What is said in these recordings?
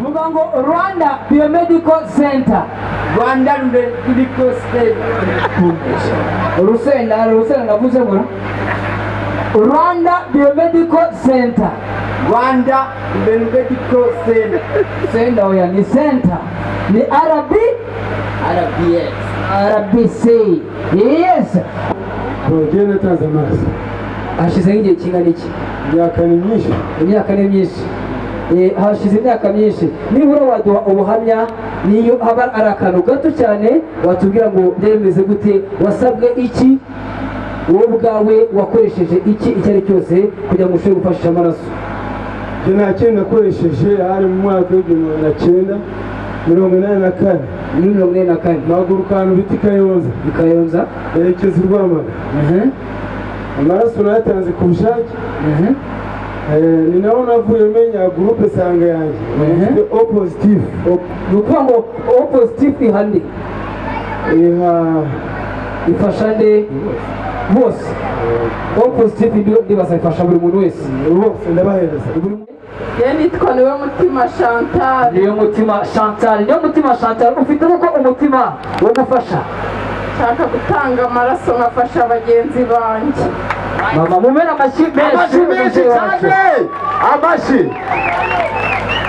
Vuga ngo Rwanda Biomedical Center. Rwanda Medical Center. Urusenda, urusenda navuze ngo Rwanda Biomedical Center. Rwanda Biomedical Center. Center, oya, ni center, ni RB. RBS. RBC, yes. Njyewe natanze amaraso. Hashize nk'igihe kingana iki? Imyaka ni myinshi. Imyaka ni myinshi. Hashize imyaka myinshi. Nibura waduha ubuhamya, niyo haba ari akantu gato cyane, watubwira ngo byari bimeze gute, wasabwe iki, wowe ubwawe wakoresheje iki, icyo ari cyose kugira ngo ushobore gufashisha amaraso? Njye nta kintu nakoresheje. Hari mu mwaka w'1984. Muri 84. Mpaguruka ahantu bita i Kayonza. I Kayonza. Yerekeza i Rwamagana. Amaraso nayatanze ku bushake. Ni naho navuye menya groupe sanguin yanjye. Mfite O positive. Ni ukuvuga ngo O positive iha nde? Iha Ifasha nde? Bose. O positive ndibaza ifasha buri muntu wese. Bose ndabahereza. Ye, nitwa Niwe Mutima Chantal. Niyo Mutima Chantal, Niyo Mutima Chantal, ufite uko umutima wo gufasha? Nshaka gutanga amaraso nkafasha bagenzi banjye. Mama, mumena amashyi menshi. Amashyi menshi umubyeyi wacu. cyane, amashyi.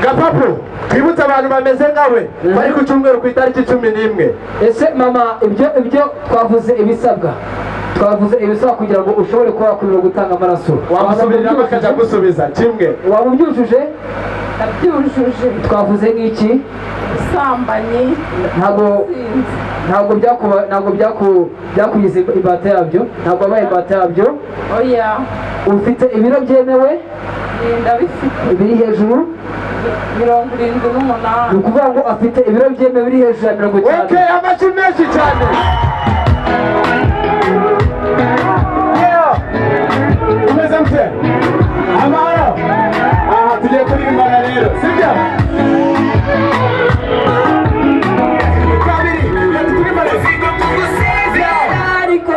Gapapu, twibutse abantu bameze nkawe bari ku cyumweru ku itariki 11. Ese mama, ibyo twavuze ibisabwa, twavuze ibisabwa kugira ngo ushobore kuba wakwemererwa gutanga amaraso. Wamusubiriramo akajya gusubiza kimwe. Waba ubyujuje? Ndabyujuje. Twavuze nk'iki? Ubusambanyi. Ntabwo Sinzi. ntabwo byakugize imbata yabyo, ntabwo wabaye imbata yabyo? Oya. Ufite ibiro byemewe? Ndabifite. Biri hejuru? 78. Ni ukuvuga ngo afite ibiro byemewe biri hejuru ya 50. Okay, amashyi menshi cyane. Yeah. Umeze mute? Amahoro. Aha tugiye kuririmbana rero, sibyo? Kabiri, reka turirimbane. Ariko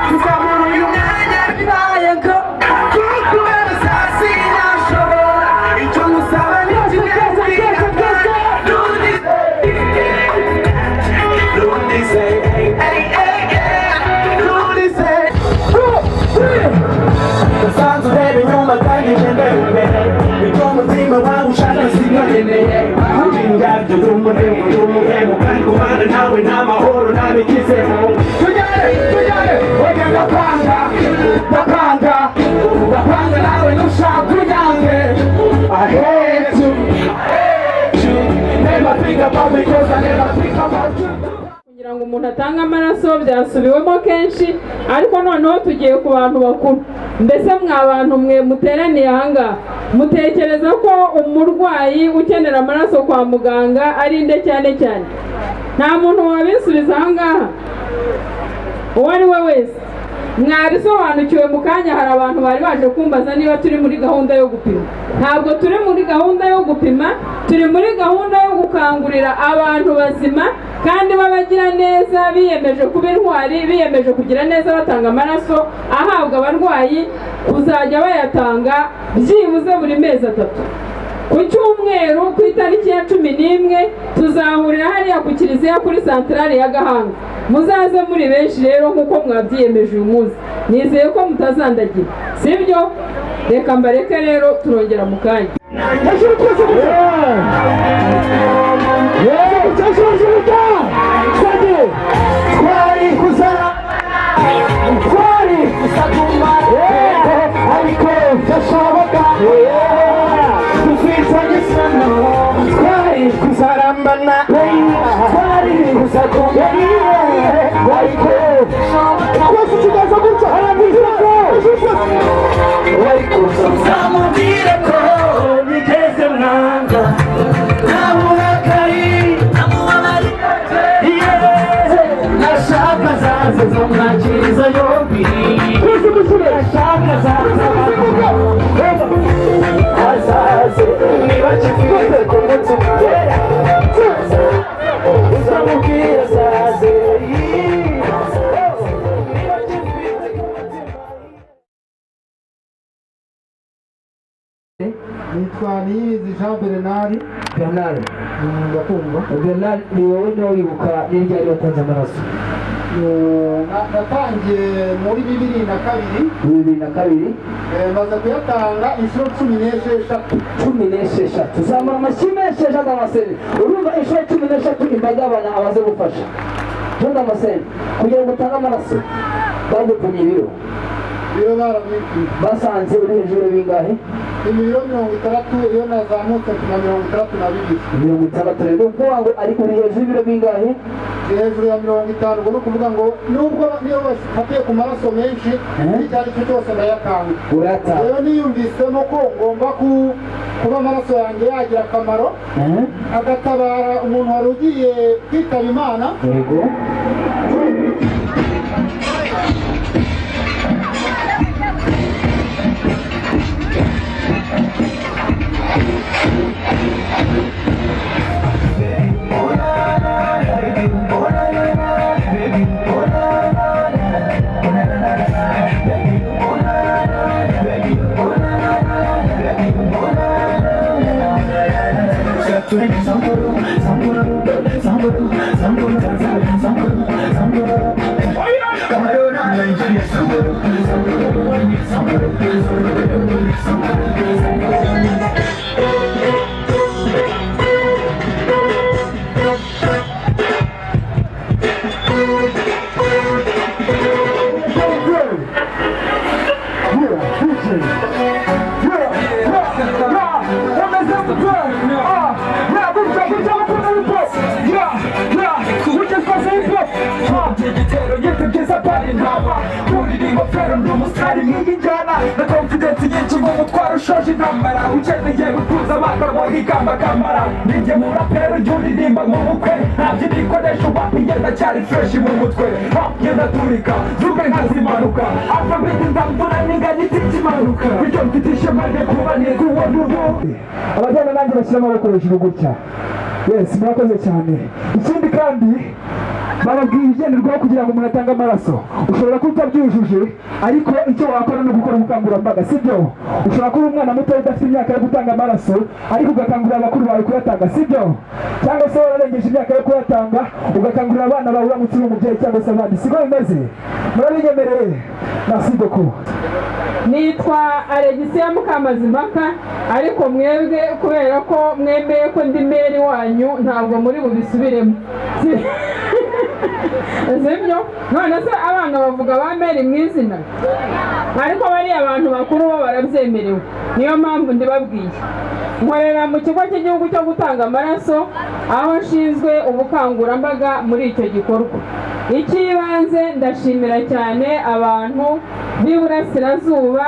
Tuzamura uyu mwanya. bibaye ko Kukubaza sinashobora. Icyo ngusaba ni kimwe. Rundi say, hey, hey, hey, yeah. Rundi say. Usanzwe ureba inyuma kandi ugendera imbere, ibyo umutima wawe ushaka sinaremeye. Uri indabyo, uri umuhemu, uri umuhemu, kandi kubana nawe nta mahoro ntabigizemo. Tujyane, tujyane. Oya, ndapanga, ndapanga, ndapanga nawe nushaka unyange. I hate you, I hate you. Never think about me 'cause I never think about you. Kugira ngo umuntu atange amaraso byasubiwemo kenshi, ariko noneho tugiye ku bantu bakuru. Mbese mwa bantu mwe muteraniye ahangaha, mutekereza ko umurwayi ukenera amaraso kwa muganga ari nde cyane cyane? Nta muntu wabisubiza ahangaha uwo ari we wese? Mwabisobanukiwe? Mu kanya hari abantu bari baje kumbaza niba turi muri gahunda yo gupima. Ntabwo turi muri gahunda yo gupima, turi muri gahunda yo gukangurira abantu bazima kandi b'abagira neza, biyemeje kuba intwari, biyemeje kugira neza batanga amaraso ahabwa abarwayi, kuzajya bayatanga byibuze buri mezi 3. Ku cyumweru ku itariki ya 11 tuzahurira hariya ku kiliziya kuri santarari ya Gahanga. Muzaze muri benshi rero nk'uko mwabyiyemeje uyu munsi. Nizeye ko mutazandagira, sibyo? Reka mbareke rero, turongera mu kanya. Hejuru twese gutya. Hejuru, hejuru, twari twari kuzara, twari kuzagumana, ariko byashoboka dufitanye isano. Twari kuzarambana, twari kuzagumana, ariko twese ikiganza gutya hejuru twese. Ariko Uzamubwire ko nigeze mwanga, nta burakari, nashaka zaze zamwakiriza yombi, nashaka zaze azaze niba kifite ku mutima. Uzamubwire azaze. Jean Bernard. Bernard. Ndakumva. Bernard, ni wowe niwe wibuka n'iryari watanze amaraso? Natangiye muri 2002. 2002. Maze kuyatanga inshuro 16. 16. Zamura amashyi menshi ya Jean Damascene. Urumva inshuro 16 imbaga y'abantu abaze gufasha Jean Damascene kugira ngo utange amaraso. Bagupimye ibiro? Ibiro barabipimye. Basanze uri hejuru bingahe? Ibiro 60, iyo nazamutse na 62. 60 rero ukuvuga ngo ari uri hejuru y'ibiro bingahe? Hejuru ya 50. Ubwo ni ukuvuga ngo nubwo niyo bafatiye ku maraso menshi, icyo ari cyo cyose ndayatanga. Urayatanga. Rero niyumvisemo ko ngomba kuba amaraso yanjye yagira akamaro, agatabara umuntu wari ugiye kwitaba Imana. Yego. Abajyana nanjye bashyira amaboko hejuru gutya. Yes, murakoze cyane. Ikindi kandi bababwiye ibigenderwaho kugira ngo umuntu atange amaraso. Ushobora kuba utabyujuje, ariko icyo wakora ni ugukora ubukangurambaga, sibyo? Ushobora kuba umwana muto udafite imyaka yo gutanga amaraso, ariko ugakangurira abakuru bawe kuyatanga, sibyo? Cyangwa se wararengeje imyaka yo kuyatanga, ugakangurira abana bawe uramutse uri umubyeyi cyangwa se abandi. Siko bimeze? Murabinyemereye? Merci beaucoup. Nitwa Alegisiya Mukamazimpaka, ariko mwebwe kubera ko mwemeye ko ndi meri wanyu ntabwo muri bubisubiremo. Sibyo? None se abana bavuga ba meri mu izina? Ariko bariya abantu bakuru bo barabyemerewe, niyo mpamvu ndibabwiye. Nkorera mu kigo cy'igihugu cyo gutanga amaraso, aho nshinzwe ubukangurambaga muri icyo gikorwa. Icy'ibanze ndashimira cyane abantu b'iburasirazuba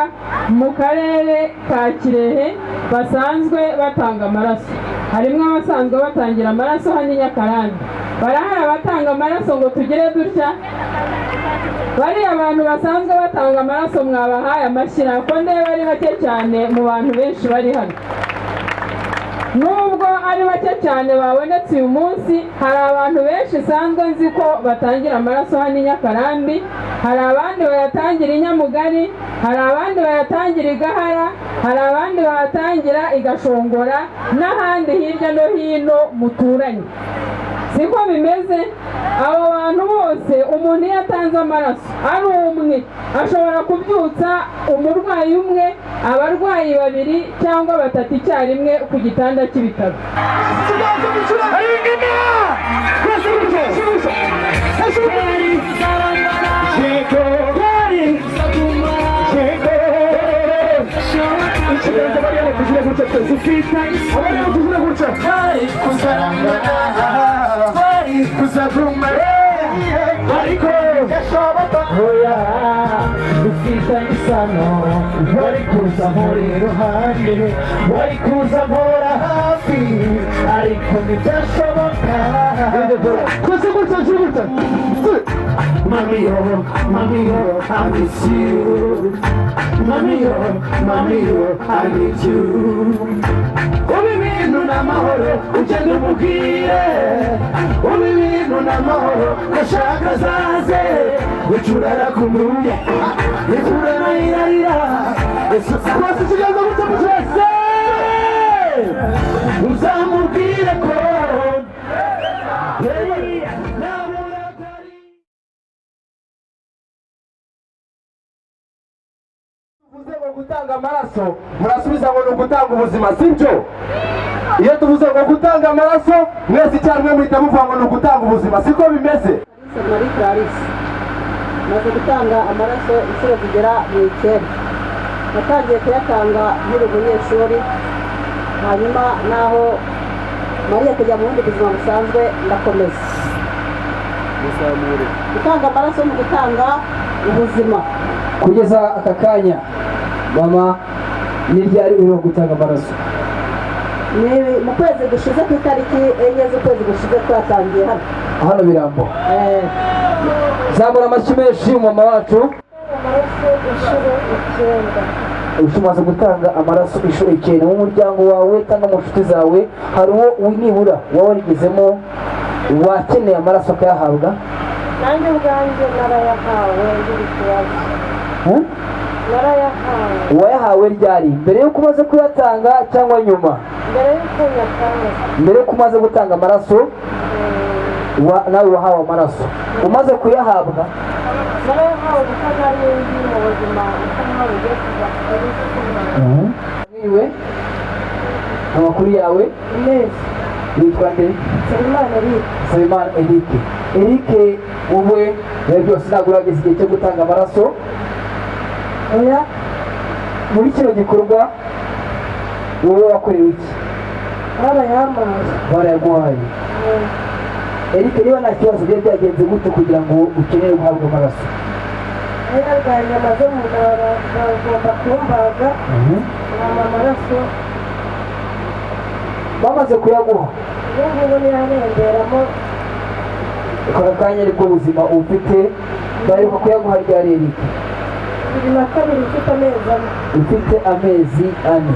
mu karere ka Kirehe basanzwe batanga amaraso. Harimo abasanzwe batangira amaraso hano i Nyakarambi. Barahari abatanga amaraso ngo tugire dutya. Bariya abantu basanzwe batanga amaraso mwabahaye amashyira ko ndeba ari bake cyane mu bantu benshi bari hano. Nubwo ari bake cyane babonetse uyu munsi, hari abantu benshi sanzwe nzi ko batangira amaraso hano i Nyakarambi, hari abandi bayatangira i Nyamugari, hari abandi bayatangira i Gahara, hari abandi bayatangira i Gashongora n'ahandi hirya no hino muturanye. Siko bimeze? Abo bantu bose umuntu iyo atanze amaraso ari umwe ashobora kubyutsa umurwayi umwe, abarwayi babiri cyangwa batatu icyarimwe ku gitanda cy'ibitaro. Mami, oh, mami, oh, I miss you. Mami, oh, mami, oh, I need you. Ubi bintu n'amahoro ugenda umubwire, ubi bintu n'amahoro gashaka zaze, ucurara ku mbuye, ikurana irarira. Ese kwasi ikiganza gutya mucese. Uzamubwire ko hey, naburakari. Tuvuze ngo gutanga amaraso, murasubiza ngo ni ugutanga ubuzima, sibyo? Iyo tuvuze ngo gutanga amaraso, mwese icyarimwe muhita muvuga ngo ni ugutanga ubuzima, siko bimeze? Marie Clarisse, maze gutanga amaraso inshuro zigera mu 9. Natangiye kuyatanga nkiri umunyeshuri, hanyuma naho mariye kujya mu bundi buzima busanzwe ndakomeza. Gutanga amaraso ni ugutanga ubuzima. Kugeza aka kanya mama, ni ryari urimo gutanga amaraso? Ni mu kwezi gushize, ku itariki 4 z'ukwezi gushize twatangiye hano. Hano Birambo. Zamura amashyi menshi mama wacu. Amaraso inshuro 9. Umaze gutanga amaraso inshuro 9. Mu muryango wawe cyangwa mu nshuti zawe hari uwo nibura waba warigezemo wakeneye amaraso akayahabwa? Nanjye ubwanjye narayahawe, ngira ikibazo. Narayahawe. Wayahawe ryari? Mbere y'uko umaze kuyatanga cyangwa nyuma? Mbere y'uko nyatanga. Mbere y'uko umaze gutanga amaraso nawe wahawe amaraso. Umaze kuyahabwa? Narayahawe kuko nari ndi mu buzima busa nkaho bugiye kuva. Mwiriwe, amakuru yawe? Neza. Witwa nde? Nsabimana Eric. Nsabimana Eric. Eric, wowe rero byose ntabwo urageza igihe cyo gutanga amaraso? Oya. Muri kino gikorwa wowe wakorewe iki? Barayampaye. Barayaguhaye. Eric, niba nta kibazo, byari byagenze gute kugira ngo ukenere guhabwa amaraso? Narwaye inyama zo mu nda, bagomba kumbaga bampa amaraso. Bamaze kuyaguha? Ubu ngubu ntiyarengeramo. Aka kanya aribwo buzima ufite. Baheruka kuyaguha ryari, Eric? 2002, mfite amezi 4. Ufite amezi 4.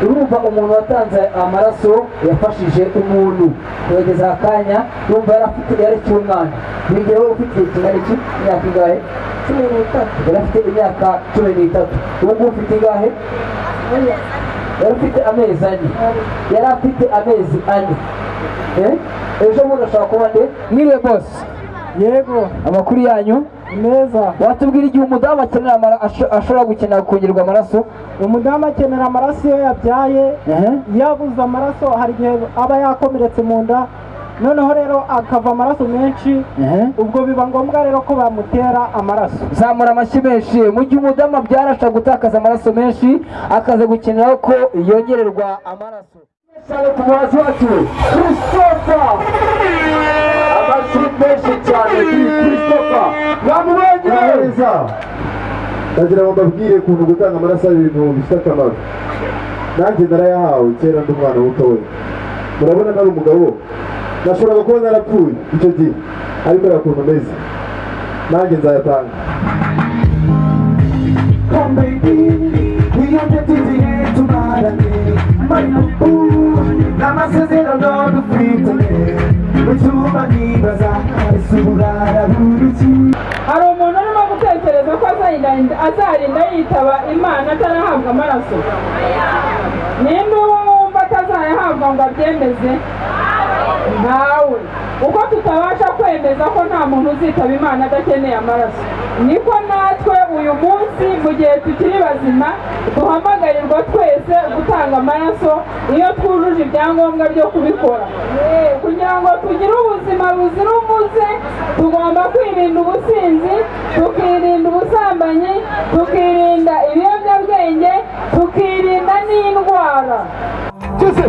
Urumva umuntu watanze amaraso yafashije umuntu kugeza akanya, urumva yarakiri umwana. Buri gihe wowe ufite kingana iki? Imyaka ingahe? 13. Yari afite imyaka 13. Ubu ngubu ufite ingahe? Yari afite amezi 4. Yari afite amezi 4. Ejo bundi ashobora kuba nde? Mwiriwe boss. Yego. Amakuru yanyu? Meza. Watubwira igihe umudamu akenera ashobora gukenera kongerwa amaraso? Umudamu akenera amaraso iyo yabyaye, yabuze amaraso hari igihe aba yakomeretse mu nda, noneho rero akava amaraso menshi, ubwo biba ngombwa rero ko bamutera amaraso. Zamura amashyi menshi. Mu gihe umudamu abyara ashobora gutakaza amaraso menshi, akaza gukenera ko yongererwa amaraso. Cyane ku muhanzi wacu Christopher, amashyi menshi cyane kuri Christopher. Mwamubonye neza. Ndagira ngo mbabwire ukuntu gutanga amaraso ari ibintu bifite akamaro. Nanjye narayahawe kera ndi umwana mutoya. Murabona nari umugabo, nashoboraga kuba narapfuye icyo gihe, ariko reba ukuntu meze, nanjye nzayatanga. Come baby, wiyongete igihe tumaranye, my boo, n'amasezerano dufitanye, bituma nibaza ese uburara buri. Hari umuntu urimo gutekereza ko azarinda yitaba Imana atarahabwa amaraso? Ninde wumva atazayahabwa ngo abyemeze? Ntawe. Uko tutabasha kwemeza ko nta muntu uzitaba Imana adakeneye amaraso, niko natwe uyu munsi mu gihe tukiri bazima duhamagarirwa twese gutanga amaraso iyo twujuje ibyangombwa byo kubikora. Kugira ngo tugire ubuzima buzira umuze, tugomba kwirinda ubusinzi, tukirinda ubusambanyi, tukirinda ibiyobyabwenge, tukirinda n'indwara. Twese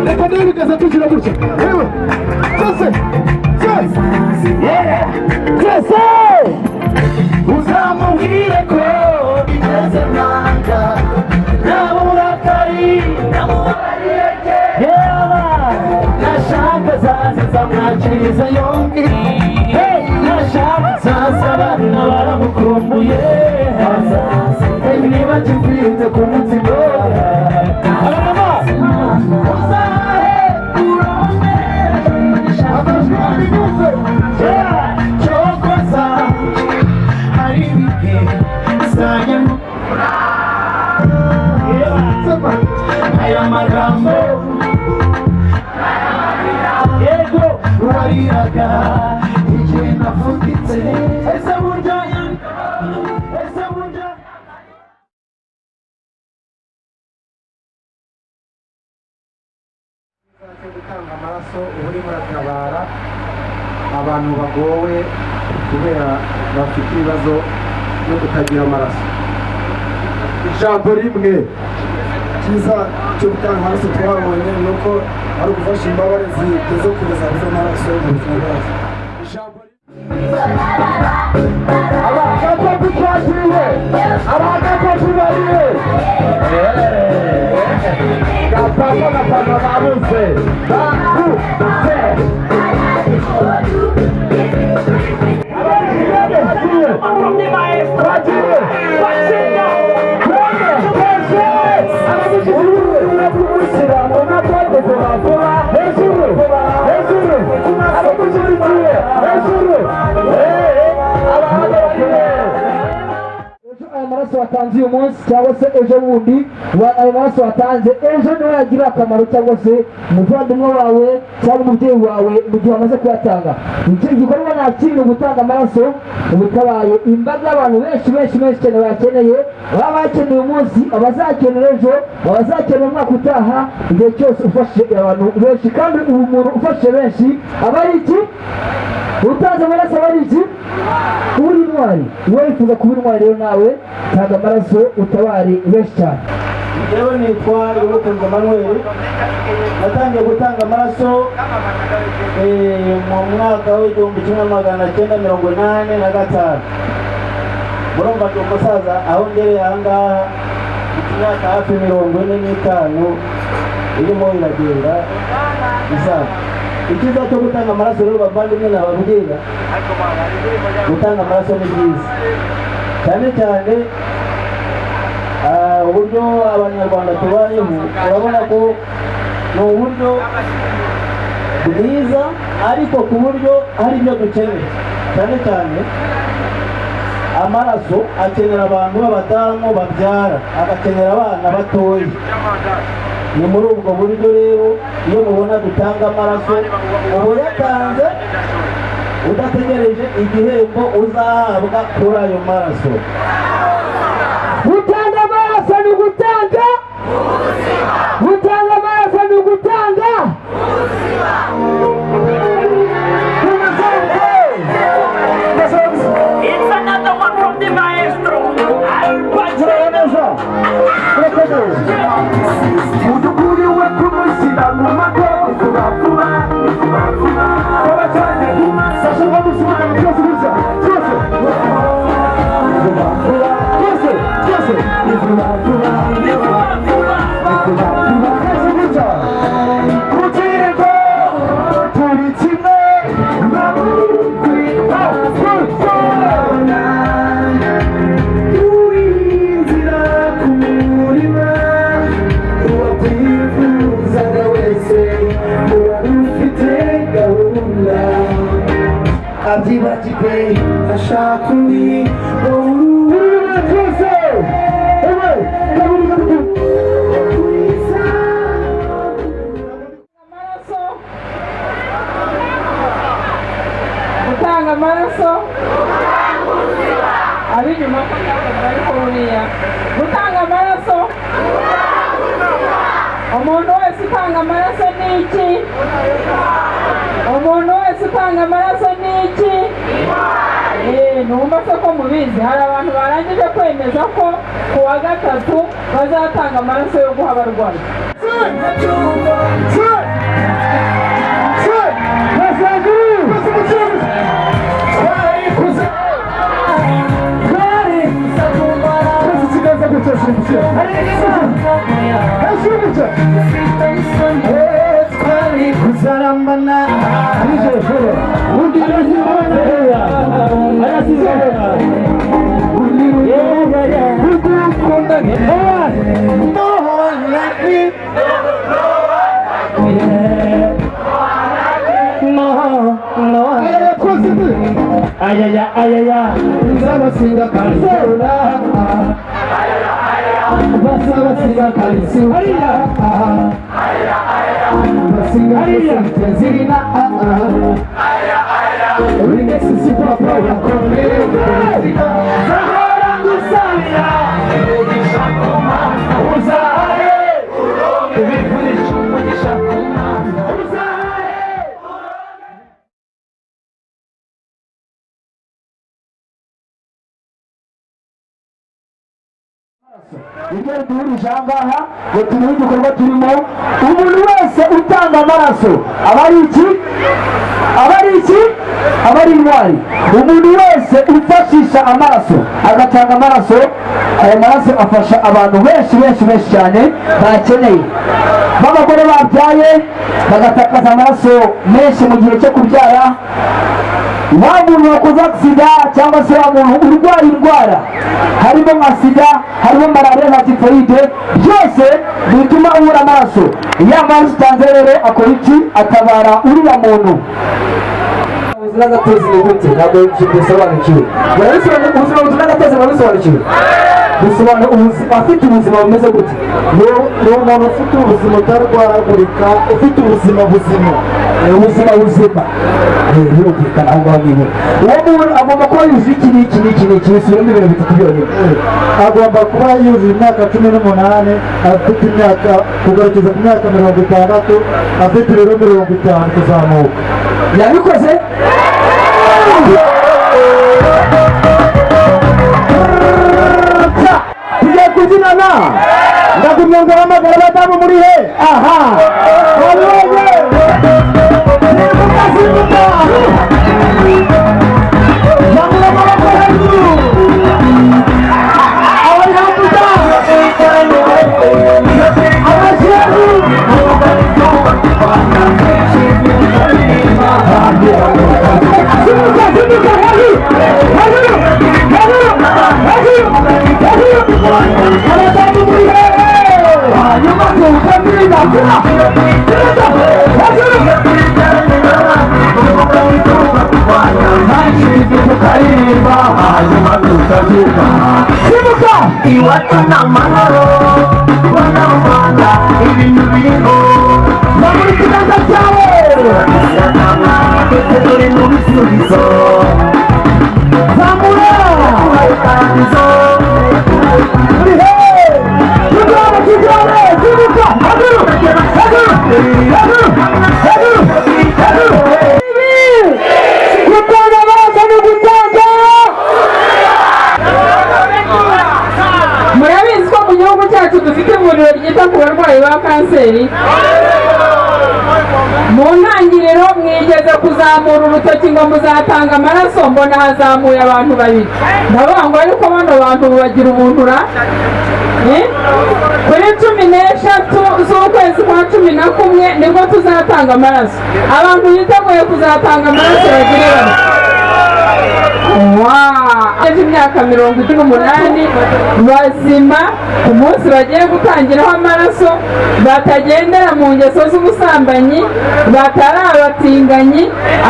reka niba tugira gutya, yewe twese twese twese uzamubwire ko bimeze nanga, naburakari yewe nashaka zaza zamwakiriza yombi, nashaka zaza abana baramukumbuye, niba gifite ku mutima. Abamama uzahe urone amajwi y'abinyuze cyokoza hari ibihe zanya aya magambo. Uratanga amaraso, uba urimo uratabara abantu bagowe kubera bafite ibibazo byo kutagira amaraso. Ijambo rimwe. Cyiza cyo gutanga amaraso twabonye ni uko ari ugufasha imbabare zigeze kure zabuze amaraso mu buzima bwazo. Abagapapu twagiye, abagapapu bariwe, gapapa na papa babuze, babuze. Twagiye, twagiye, hejuru, hejuru, abagushyigikiye, hejuru, abahagarikiye. Ejo aya maraso watanze uyu munsi cyangwa se ejo bundi, ayo maraso watanze ejo niwe yagirira akamaro, cyangwa se umuvandimwe wawe cyangwa umubyeyi wawe mu gihe wamaze kuyatanga. Icyo gikorwa nta kindi, gutanga amaraso ubutabaye imbaga y'abantu benshi benshi benshi cyane bayakeneye, baba bakeneye uyu munsi, abazakenera ejo, abazakenera umwaka utaha. Igihe cyose ufashije abantu benshi, kandi ubu muntu ufashije benshi aba ari iki? Utanze amaraso aba ari iki? Uri intwari. Uba wifuza kuba intwari rero, nawe tanga amaraso utabare benshi cyane. Njyewe nitwa Yobokenzo Manuel, natangiye gutanga amaraso mu mwaka w'1985. Murumva ndi umusaza aho ngereye aha ngaha, mfite imyaka hafi 45 irimo iragenda isaza. Icyiza cyo gutanga amaraso rero, bavandimwe, nababwira, gutanga amaraso ni byiza cyane cyane uburyo Abanyarwanda tubayeho. Urabona ko ni uburyo bwiza, ariko ku buryo hari ibyo dukeneye cyane cyane. Amaraso akenera abantu b'abadamu babyara, agakenera abana batoya. Ni muri ubwo buryo rero iyo mubona dutanga amaraso, uba uyatanze udategereje igihembo uzahabwa kuri ayo maraso. Gutanga amaraso ni ugutanga, gutanga amaraso ni ugutanga. It's another one from the maestro. Mubyukuri we kumushyira mu mago vuba vuba vuba vuba vuba cyane, sasha bamusubiza byose gutya, byose vuba vuba, byose byose ni vuba vuba, ni vuba vuba, ni vuba vuba, byose gutya. Kugira ngo turi kimwe. Urinzira ku murima, uwakwifuzaga wese wari ufite gahunda abyibagirwe ashaka undi. Twese rimwe, kabiri, gatatu. Amaraso, gutanga amaraso, ab'inyuma ko ntabwo, ariko buriya gutanga amaraso, umuntu wese utanga amaraso ni iki? Umuntu wese utanga amaraso ni iki? Numva se ko mubizi, hari abantu barangije kwemeza ko ku wa gatatu bazatanga amaraso yo guha abarwayi. Twari kuzarambana. No one like me. No, no. Ayaya, ayaya, nzabasinga karisura, basabasinga karisura, basinga zirina. Remix si papa yakomeye, zahora ngusabira umugisha ku Mana, uzahe ibikoresho umugisha ku Mana. Nibyo duhurije aha ngaha ngo tumenye igikorwa turimo. Umuntu wese utanga amaraso aba ari iki? Aba ari iki? Aba ari intwari. Umuntu wese ufashisha amaraso, agatanga amaraso, ayo maraso afasha abantu benshi benshi benshi cyane bayakeneye, b'abagore babyaye bagatakaza amaraso menshi mu gihe cyo kubyara, wa muntu wakoze accident, cyangwa se wa muntu urwaye indwara harimo nka sida, harimo malariya na typhoïde, byose bituma ubura amaraso. Iyo amaraso utanze rero akora iki? Atabara uriya muntu. Ubuzima gatozi ni gute? Ntabwo bisobanukiwe. Murabisobanukiwe? Ubuzima buzima gatozi murabisobanukiwe? Bisobanura ubuzima, afite ubuzima bumeze gute? Ni umuntu ufite ubuzima utarwaragurika, ufite ubuzima buzima. Ubuzima buzima. Birumvikana aho ngaho nyine. Uwo muntu agomba kuba yujuje iki n'iki n'iki n'iki? Bisubiramo ibintu bitatu byonyine. Agomba kuba yujuje imyaka 18, afite imyaka kugarukiza ku myaka 60, afite ibiro 50 kuzamuka. Yabikoze. Tugiye kubyinana, ndagumye ngo hamagara abadamu muri he aha babonye. Simbuka, simbuka, zamura amaboko hejuru, abari hakurya abashyiraho. Simbuka, simbuka, hejuru, hejuru, hejuru, hejuru, hejuru, abadamu muri hehe? Hanyuma tukabyina byina hejuru, tukaririmba, hanyuma tukabyina. Simbuka. Iwacu ni amahoro, Rwanda, Rwanda, ibintu biriho. Zamura ikiganza cyawe. Twese turi mu bisubizo. Zamura. Muri he? Tujyane, tujyane. Simbuka, hejuru, hejuru, hejuru, hejuru, hejuru. Gutanga amaraso ni ugutanga. Murabizi ko mu gihugu cyacu dufite ivuriro ryita ku barwayi ba kanseri. Mu ntangiriro mwigeze kuzamura urutoki ngo muzatanga amaraso, mbona hazamuye abantu babiri, ndavuga ngo ariko bano bantu bagira ubuntura. Kuri 13 z'ukwezi kwa 11 nibwo tuzatanga amaraso. Abantu biteguye kuzatanga amaraso bagire bati wa imyaka 48 bazima ku munsi bagiye gutangiraho amaraso, batagendera mu ngeso z'ubusambanyi, batari abatinganyi,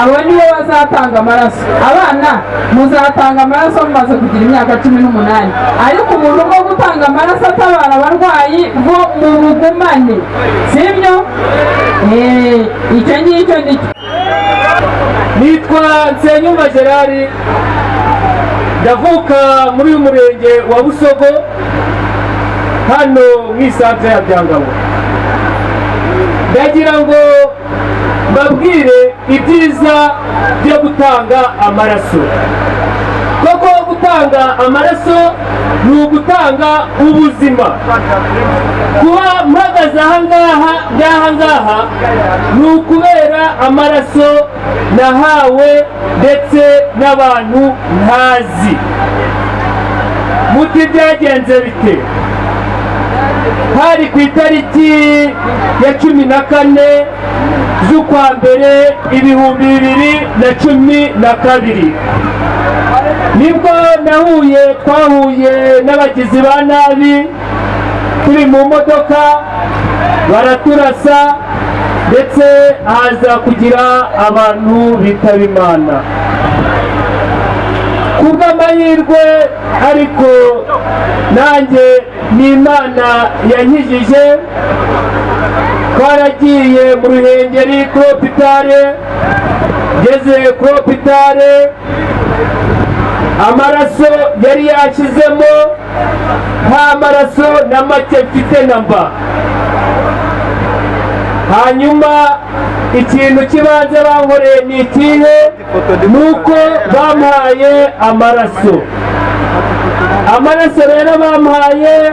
abo nibo bazatanga amaraso. Abana muzatanga amaraso mumaze kugira imyaka 18, ariko ubuntu bwo gutanga amaraso atabara abarwayi bwo mu bugumane, sibyo? Icyo ngicyo nicyo. Nitwa Nsenyumva Gerard, ndavuka muri uyu murenge wa Busogo, hano mu isantere ya Byangabo. Ndagira ngo mbabwire ibyiza byo gutanga amaraso. Koko gutanga amaraso ni ugutanga ubuzima. Kuba mpagaze aha ngaha n'aha ngaha ni ukubera amaraso nahawe ndetse n'abantu ntazi. Muti byagenze bite? Hari ku itariki ya 14 z'ukwa mbere 2012, nibwo nahuye, twahuye n'abagizi ba nabi turi mu modoka, baraturasa ndetse haza kugira abantu bitaba Imana. Kubw'amahirwe ariko nanjye ni Imana yankijije, twaragiye mu Ruhengeri kuri hopitale. Ngeze kuri hopitale amaraso yari yashyizemo, nta maraso na make mfite na mba. Hanyuma ikintu kibanze bankoreye ni ikihe? Nuko bampaye amaraso. Amaraso rero bampaye,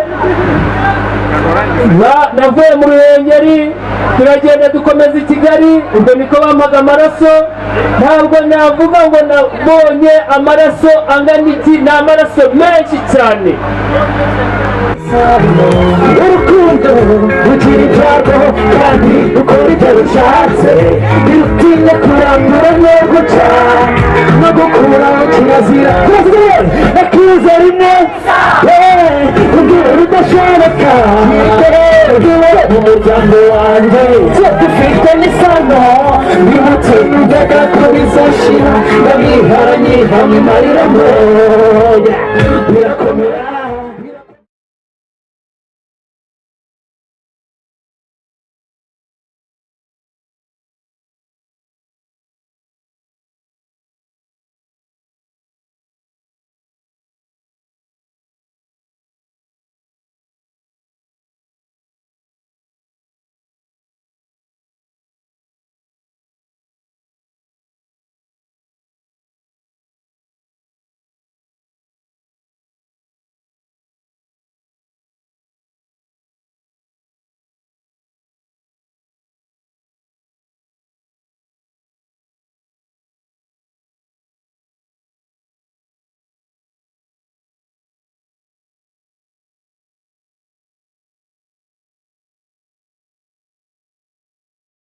navuye mu Ruhengeri, turagenda dukomeza i Kigali, ubwo niko bampaga amaraso. Ntabwo navuga ngo nabonye amaraso angana iki, ni amaraso menshi cyane. Urukundo rugira ibyago kandi ukora ibyo rushatse, ntirutinya kurambura no guca no gukura kirazira akiza rimwe ubwira rudashoboka mu muryango wanjye dufite n'isano nibutse numvaga ko bizashira, ndabihara nyihamye mariramo birakomera.